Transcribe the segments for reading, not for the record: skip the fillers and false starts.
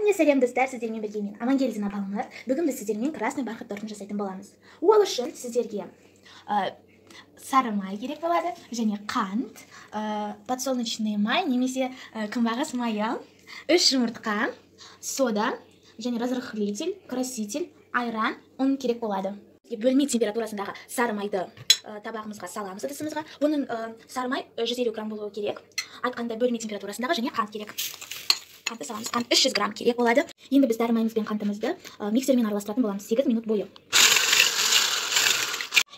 Бәріне сәлем, достар, сіздермен бірге мен, Амангелдина Балнұр. Бүгін біз сіздермен красный бархат тортын жасайтын боламыз. Ол үшін сіздерге сары май керек болады, және қант, подсолнечный май немесе күнбағыс майы, 3 жұмыртқа, сода және разрыхлитель, краситель, айран, ұн керек болады. Бөлме температурасындағы сары майды табағымызға саламыз, ыдысымызға. Оның сары май 150 грамм болуы керек. Айтқандай, бөлме температурасындағы және қант керек. Қантты саламыз. Қант 300 грамм керек болады. Енді біз дәрі майымыз бен қантымызды миксермен араластыратын боламыз 8 минут бойы.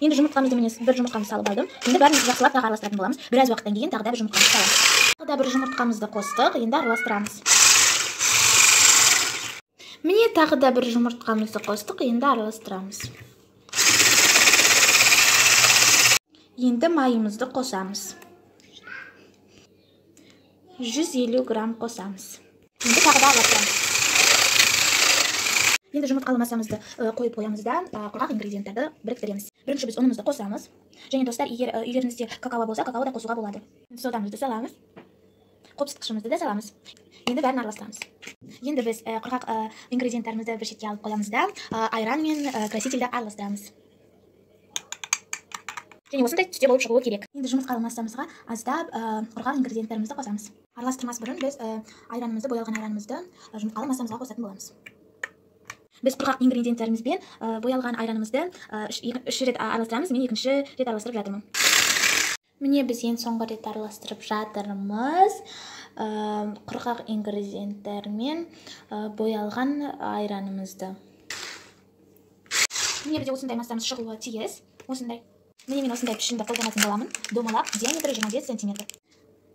Енді жұмыртқамызды, міне, бір жұмыртқамызды салып алдым. Енді бәрін жақсылап тағы араластыратын боламыз. Біраз уақыттан кейін тағы да бір жұмыртқамызды саламыз. Тағы да бір жұмыртқамызды қостық. Енді араластырамыз. Міне, тағы да бір жұмыртқамызды қостық. Енді араластырамыз. Енді майымызды қосамыз. 150 грамм қосамыз. Енді тағы да араластырамыз. Енді жұмыртқалы массамызды қойып қоямыз да, құрғақ ингредиенттарды біріктіреміз. Бірінші біз ұнымызды қосамыз. Және, достар, егер үйлеріңізде какао болса, какао да қосуға болады. Содамызды саламыз. Қопсытқышымызды да саламыз. Енді бәрін араластырамыз. Енді біз құрғақ ингредиенттарымызды бір шетке алып қоямыз да, айран мен красительді араластырамыз. Және осындай түсте болып шығуы керек. Енді жұмыртқалы массамызға аздап құрғақ ингредиенттерімізді қосамыз. Араластырмас бұрын біз айранымызды, боялған айранымызды жұмыртқалы массамызға қосатын боламыз. Біз құрғақ ингредиенттерімізбен боялған айранымызды үш рет араластырамыз. Мен екінші рет араластырып жатырмын. Міне, біз ең соңғы рет араластырып жатырмыз. Құрғақ ингредиенттермен боялған айранымызды. Міне, бізде осындай массамыз шығуы тиіс. Осындай. Міне, мен осындай пішінді қолданатын боламын. Домалақ, диаметрі 25 сантиметр.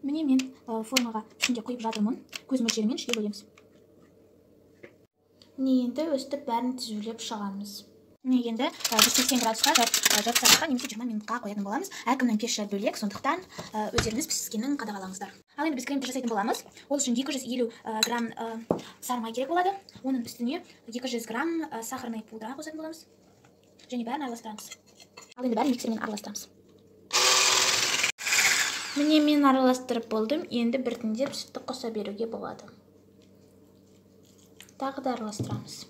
Міне, мен формаға пішінде құйып жатырмын. Көз мөлшерімен үшке бөлеміз. Міне, енді өстіп бәрін түзулеп шығамыз. Міне, енді 180 градусқа жарты сағатқа немесе 20 минутқа қоятын боламыз. Әркімнің пеші бөлек, сондықтан өздеріңіз піскенін қадағалаңыздар. Ал енді біз кремді жасайтын боламыз. Ол үшін 250 грамм сары май керек болады. Оның үстіне 200 грамм сахарный пудра қосатын боламыз. Және бәрін араластырамыз. Ал енді бәрін миксермен араластырамыз. Міне, мен араластырып болдым. Енді біртіндеп сүтті қоса беруге болады. Тағы да араластырамыз.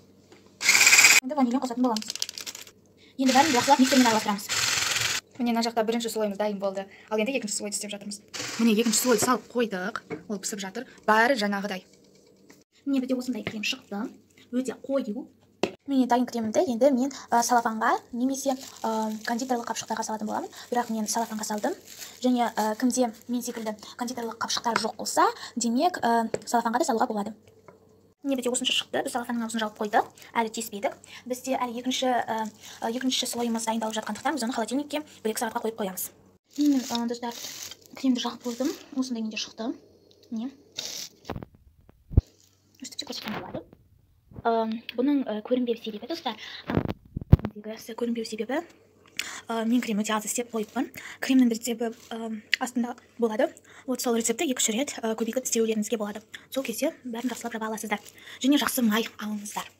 Енді ванилин қосатын боламыз. Енді бәрін жақсылап миксермен араластырамыз. Міне, мына жақта бірінші слойымыз дайын болды. Ал енді екінші слойды істеп жатырмыз. Міне, екінші слойды салып қойдық. Ол пісіп жатыр. Бәрі жаңағыдай. Міне, бізде осындай крем шықты. Өте қою. Міне, дайын кремімді енді мен салафанға немесе кондитерлік қапшықтарға салатын боламын. Бірақ мен салафанға салдым. Және кімде мен секілді кондитерлік қапшықтар жоқ болса, демек, салафанға да салуға болады. Міне, бізде осынша шықты. Біз салафанның аузын жауып қойдық. Әлі теспедік. Бізде әлі екінші слойымыз дайындалып жатқандықтан біз оны холодильникке 1-2 сағатқа қойып қоямыз. Міне, мен, достар, кремді жағып қойдым. Осындай менде шықты. Міне. Өстіп те көрсеткен болады. Бұның көрінбеу себебі, достар, көрінбеу себебі, мен крем өте аз істеп қойыппын. Кремнің рецепті астында болады. Вот сол рецептті 2-3 рет көбейтіп істеулеріңізге болады. Сол кезде бәрін жақсылап жаба аласыздар. Және жақсы май алыңыздар.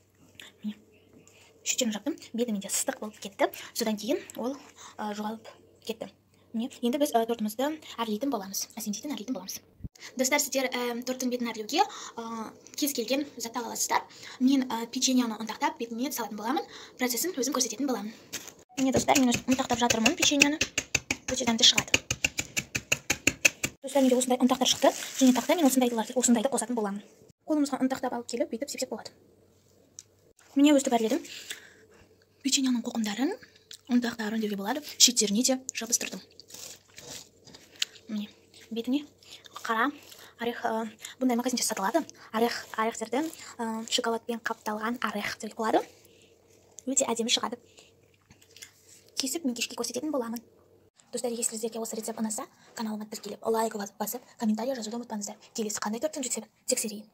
Міне, шеттерін жаптым. Беті менде ыстық болып кетті. Содан кейін ол жоғалып кетті. Міне, енді біз тортымызды әрлейтін боламыз. Әсемдейтін, әрлейтін боламыз. Достар, сіздер торттың бетін әрлеуге кез келген затты ала аласыздар. Мен печеньені ұнтақтап бетіне салатын боламын. Процесін өзім көрсететін боламын. Міне, достар, мен ұнтақтап жатырмын печеньені. Өте дәмді шығады. Достар, менде осындай ұнтақтар шықты. Және тақта мен осындайды қосатын боламын. Қолымызға ұнтақтап алып келіп, бүйтіп сепсек болады. Міне, өстіп әрледім. Печеньенің қоқымдарын, ұнтақтарын деуге болады. Шеттеріне де жабыстырдым. Міне, бетіне қара орех, бұндай магазинде сатылады. Орехтерді шоколадпен қапталған орех деуге болады. Өте әдемі шығады. Кесіп мен кешке көрсететін боламын. Достар, егер сіздерге осы рецепт ұнаса, каналыма тіркеліп, лайк басып, комментарий жазуды ұмытпаңыздар. Келесі қандай торттың рецептін тексерейін.